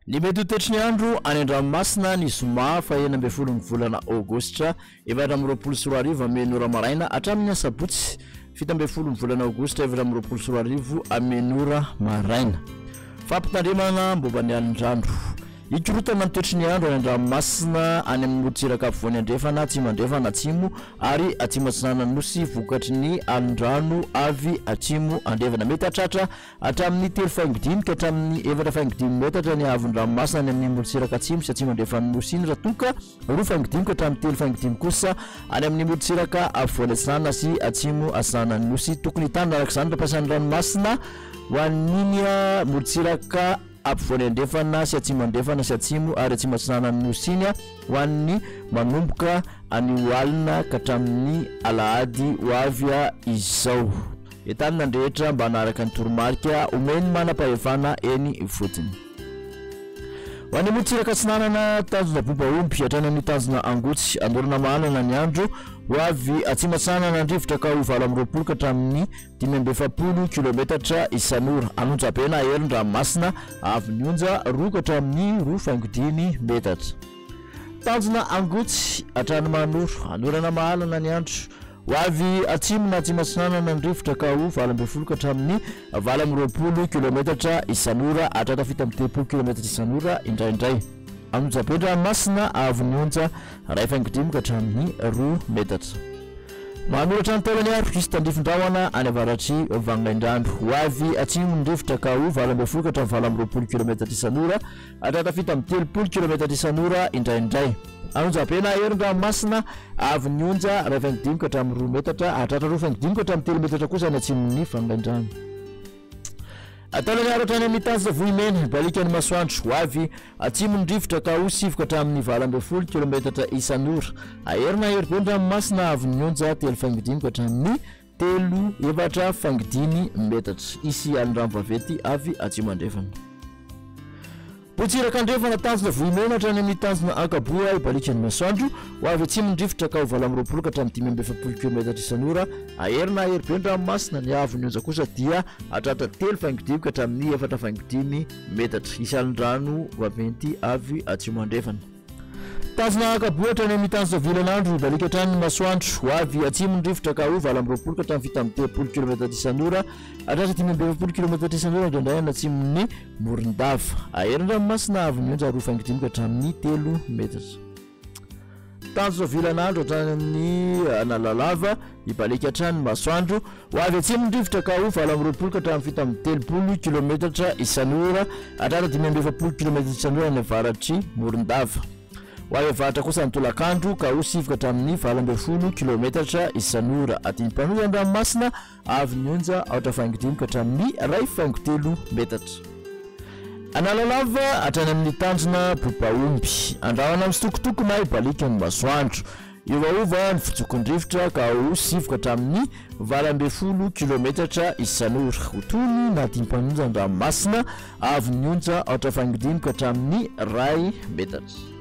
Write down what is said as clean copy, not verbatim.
Ny mety ho toetry ny andro any an-dranomasina ny zoma faha 16 ny volana aogositra 2024 amin'ny ora maraina hatramin'ny asabotsy 17 ny volana aogositra 2024 amin'ny ora maraina. Fampitandremana momba ny alin-drano. Hikorotana ny toetry ny andro any an-dranomasina any amin'ny morontsiraka afovoany andrefana, atsimo andrefana, atsimo ary atsimo atsinanan'ny Nosy vokatry ny alin-drano avy atsimo andrefana. Mety hahatratra Hatramin'ny telo faingo dimy ka hatramin'ny efatra faingo dimy metatra ny haavon'ny ranomasina any amin'ny morontsiraka atsimo sy atsimo andrefan'ny Nosy iny raha toa ka roa faingo dimy ka hatramin'ny telo faingo dimy kosa any amin'ny morontsiraka afovoany atsinanana sy atsimo atsinanan'ny Nosy. Tokony hitandrina araka izany ny mpampiasa ny ranomasina ho an'iny morontsiraka ampovoany andrefana sy atsimo andrefana sy atsimo ary atsimo atsinanan'ny Nosy iny ho an'ny manomboka anio alina ka hatramin'ny alahady ho avy izao. Entanina ny rehetra mba hanaraka ny toromarika omen'ny manam-pahefana eny ifotony. Ho an'ny morontsiraka atsinanana, tanjona Bobaomby hatrany amin'ny tanjona Angotsy, Andorana Mahanana ny andro ho avy atsimo atsinanana ny rivotra ka ho 28 ka hatramin'ny 45 kilometatra isan'ora. An'Onjabe na Heron-dranomasina avy ny onja roa ka hatramin'ny roa faingo dimy metatra. Tanjona Angotsy hatrany Mahanoro, Anorana Mahalana ny andro ho avy atsimo na atsimo atsinanana ny rivotra ka ho 18 ka hatramin'ny 28 kilometatra isan'ora hatratra 37 kilometatra isan'ora indraindray. Anonjabe an-dranomasina avo ny onja iray faingo dimy ka hatramin'ny roa metatra. Manoratra ny taolany ary hisy tandrifin-drahona any avaratr'i Vangaindrano. Ho avy atsimo ny rivotra ka ho 18 ka hatramin'ny 28 kilometatra isan'ora hatratra 37 kilometatra isan'ora indraindray. Anonjabe na Heron-dranomasina avy ny onja iray faingo dimy ka hatramin'ny roa metatra hatratra roa faingo dimy ka hatramin'ny telo metatra kosa any atsimon'ny Vangaindrano. Taolany aratra any amin'ny tanjona Vohimena, baliaka ny masoandro. Ho avy atsimo ny rivotra ka ho sivy ka hatramin'ny 18 kilometatra isan'ora. Hahery na hahery be ny ranomasina avy ny onja telo faingo dimy ka hatramin'ny telo efatra faingo dimy metatra. Hisy alin-drano vaventy avy atsimo andrefana. Botsiraka andrefana, tanjona Vohimena hatrany amin'ny tanjona Ankaboa, hibaliaka ny masoandro. Ho avy atsimo ny rivotra ka ho 28 ka hatramin'ny 45 kilometatra isan'ora. Hahery na hahery be ny ranomasina, ny haavon'ny onja kosa dia hahatratra telo faingo dimy ka hatramin'ny efatra faingo dimy metatra. Hisy alin-drano vaventy avy atsimo andrefana. Tanjona Ankaboa hatrany amin'ny tanjona Vilanandro, hibaliaka hatrany ny masoandro. Ho avy atsimo ny rivotra ka ho 28 ka hatramin'ny 37 kilometatra isan'ora hatratra 45 kilometatra isan'ora indraindray any atsimon'ny Morondava. Ahery ny ranomasina avy ny onja roa faingo dimy ka hatramin'ny telo metatra. Tanjona Vilanandro hatrany amin'ny Analalava, hibaliaka hatrany ny masoandro. Ho avy atsimo ny rivotra ka ho 28 ka hatramin'ny 37 kilometatra isan'ora hatratra 45 kilometatra isan'ora any avaratr'i Morondava. Ho avy avaratra kosa ny tolakandro ka ho sivy ka hatramin'ny 18 kilometatra isan'ora. Adim-panohy an-dranomasina avy ny onja aotra faingo dimy ka hatramin'ny iray faingo telo metatra. Analalava hatrany amin'ny tanjona Bobaomby. Andrahona misitokotoko na hibaliaka ny masoandro. Hiovaova ny fitsokin-drivotra ka ho sivy ka hatramin'ny 18 kilometatra isan'ora. Ho tony na dimpanonja an-dranomasina avy ny onja aotra faingo dimy ka hatramin'ny iray metatra.